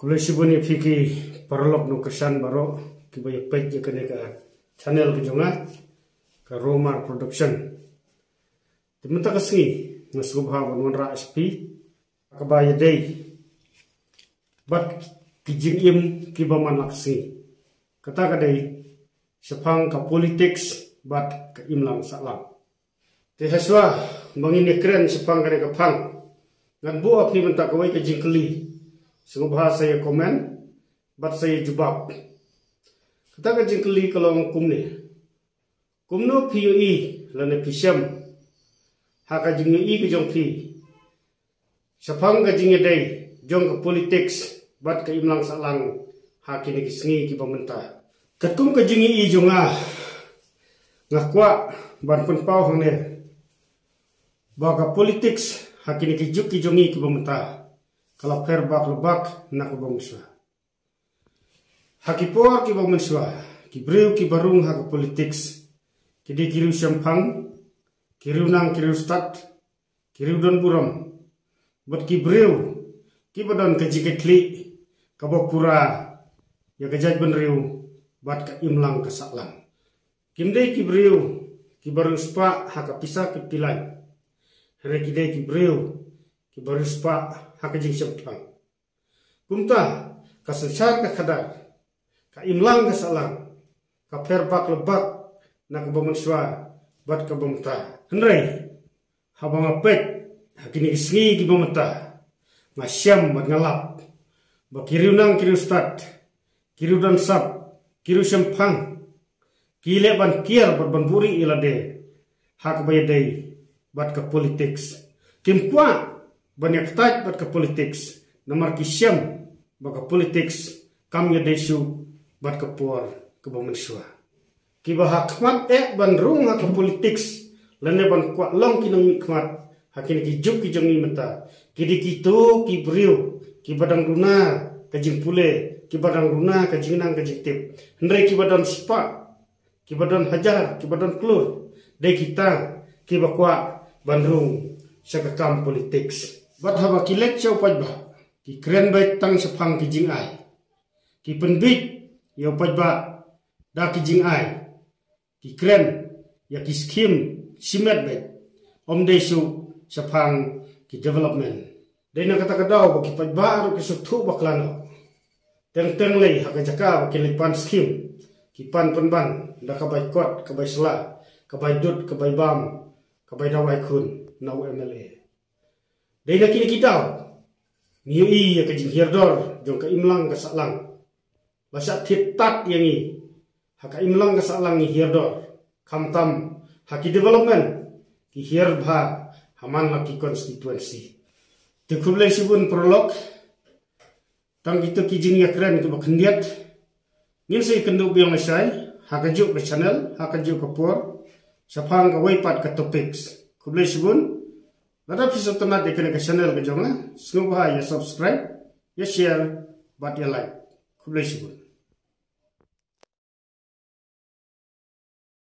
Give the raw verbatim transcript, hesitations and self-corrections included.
Khublei shibun ïa phi ki paralok nongkyrshan baroh kiba ïa peit ïa kane ka channel ka jong nga, ka Romar Production. Te mynta ka sngi nga sngewbha ban wanrah sha phi kaba ïadei bad ki jingim kiba man la ka sngi. Kata ka dei shaphang ka politics bad ka imlang sahlang. Te hashwa ba ngin ïa kren shaphang kane ka phang, ngan buh ïa phi mynta kawei ka jingkylli. Sngewbha sa ïa comment bad sa ïa jubab. Kata ka jingkylli ka long kumne: kumno phi ïohi lane phi shem ha ka jingïohi ka jong phi shaphang ka jingïadei jong ka politics bad ka imlang sahlang ha kine ki sngi kiba mynta? Katkum ka jingïohi jong nga, nga kwah ban pynpaw hangne ba ka politics ha kine ki juk ki jong ngi kiba mynta ka la pher bak la bak na kaba mynshuwa. Ha ki por kiba mynshuwa, ki briew kiba rung ha ka politics ki dei ki riew shemphang, ki riew nang ki riew stad, ki riew don burom, bad ki briew kiba don ka jingkitkhlieh kaba pura ïa ka jaitbynriew bad ka imlang ka sahlang. Kim dei ki briew kiba riewspah ha ka pisa ki pilan, hynrei ki dei ki briew kiba riewspah ha ka jingshemphang. Kumta, ka synshar ka khadar, ka imlang ka sahlang ka pher bak la bak na kaba mynshuwa bad kaba mynta. Hynrei haba nga peit ha kine ki sngi kiba mynta, nga shem bad nga lap ba ki riew nang ki riew stad, ki riew don sap, ki riew shemphang, ki leh ban kiar bad ban buhrieh ïa lade ha kaba ïadei bad ka politics. Kim kwah ban ïa ktait bad ka politics namar ki shem ba ka politics kam ïadei shuh bad ka por kaba mynshuwa. Kiba ha khmat eh ban rung ha ka politics lane ban kwah long ki nongmihkhmat ha kine ki juk ki jong ngi mynta, ki dei kito ki briew kiba dang duna ka jingpule, kiba dang duna ka jingnang ka jingtip, hynrei kiba don spah, kiba don hajar, kiba don klur, dei kita kiba kwah ban rung sha ka kam politics. Bad haba ki leit sha u paidbah, ki kren beit tang shaphang ki jingai, ki pynbit ïa u paidbah da ki jingai, ki kren ïa ki skhim shimet beit, ym dei shuh shaphang ki development. Dei na kata ka daw ba ki paidbah ruh ki sngewthuh bakla noh. Teng teng lei ha ka jaka ba ki leit pan skhim, ki pan pynban da ka bai kot, ka bai sla, ka bai dud, ka bai bam, ka bai dawai khun na u M L A. Dei na kine ki daw ngi ïohi ïa ka jinghiar dor jong ka imlang ka sahlang. La shah thied tad ïa ngi ha ka imlang ka sahlang ngi hiar dor, khamtam ha ki development ki hiar bha ha man la ki constituency. Te khublei shibun paralok, tang kito ki jingïakren kiba khyndiat. Ngin sa ïakynduh biang lashai ha ka juh ka channel, ha ka juh ka por, shaphang kawei pat ka topics. Khublei shibun. Lada phi sngewtynnat ïa kane ka channel ka jong nga, sngewbha ïa subscribe, ïa share bad ïa like. Khublei shibun.